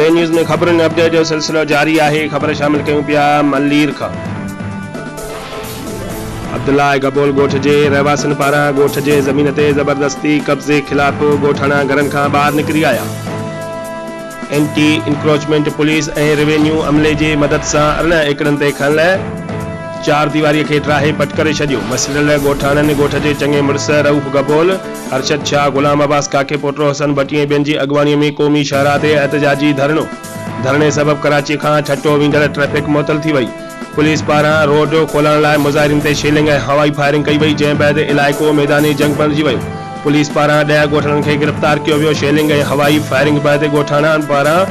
B news ۾ خبرن ۽ update جو سلسلو جاري آهي، خبر شامل ڪيون پيا ملير کان. عبدالله گبول ڳوٺ جي رهواسين پاران ڳوٺ جي زمين تي زبردستي قبضي خلاف ڳوٺاڻا گهرن کان ٻاهر نڪري آيا. اينٽي انڪروچمينٽ پوليس ۽ روينيو عملي جي مدد سان 18 ايڪڙن تي کنيل چار ديواري کي ڊاهي پٽ ڪري ڇڏيو. مسليل ڳوٺاڻن ڳوٺ جي چڱي مڙس رئوف گبول، ارشد شاهه، غلام عباس ڪاڪي پوٽو، حسن ڀٽي ۽ ٻين جي اڳواڻي ۾ قومي شاهراهه تي احتجاجي ڌرڻو، ڌرڻي سبب ڪراچي کان ٺٽو ويندڙ ٽريفڪ معطل ٿي وئي، پوليس پاران روڊ کولڻ لاء مظاهرين تي شيلنگ ۽ هوائي فائرنگ ڪئي وئي، جنهن بعد علائقو ميدان جنگ بڻجي ويو، پوليس پاران ڏهه ڳوٺاڻن کي گرفتار ڪيو ويو، شيلنگ ۽ هوائي فائرنگ بعد ڳوٺاڻن پاران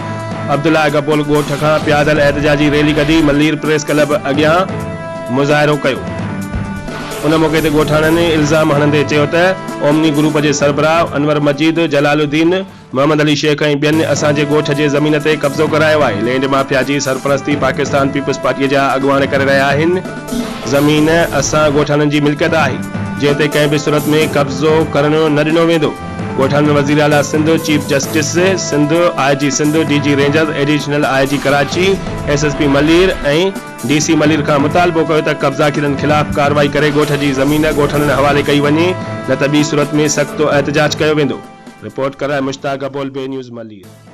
عبدالله گبول ڳوٺ کان پيادل احتجاجي ريلي ڪڍي ملير پريس ڪلب اڳيان مظاهرو ڪيو. ان موقعي تي ڳوٺاڻن الزام هڻندي چيو ته اومني گروپ جي سربراهه انور مجيد، جلال الدين، محمد علي شيخ ۽ ٻين اسان جي ڳوٺ جي زمين تي قبضو ڪرايو آهي، لينڊ مافيا جي سرپرستي پاڪستان پيپلز پارٽي جا اڳواڻ ڪري رهيا آهن، زمين اسان ڳوٺاڻن جي ملڪيت آهي، جنهن تي ڪنهن به صورت ۾ قبضو ڪرڻ نه ڏنو ويندو. ڳوٺاڻن وزيراعليٰ Sindh, chief justice Sindh, I G Sindh, D G rangers, additional I G Karachi, S S P Malir ۽. D C Malir کان مطالبو ڪيو ته قبضاگيرن خلاف ڪارروائي ڪري ڳوٺ جي زمين ڳوٺاڻن حوالي ڪئي وڃي نه ته ٻي صورت ۾ سخت احتجاج ڪيو ويندو. رپورٽ ڪرائي مشتاق گبول بي نيوز ملير.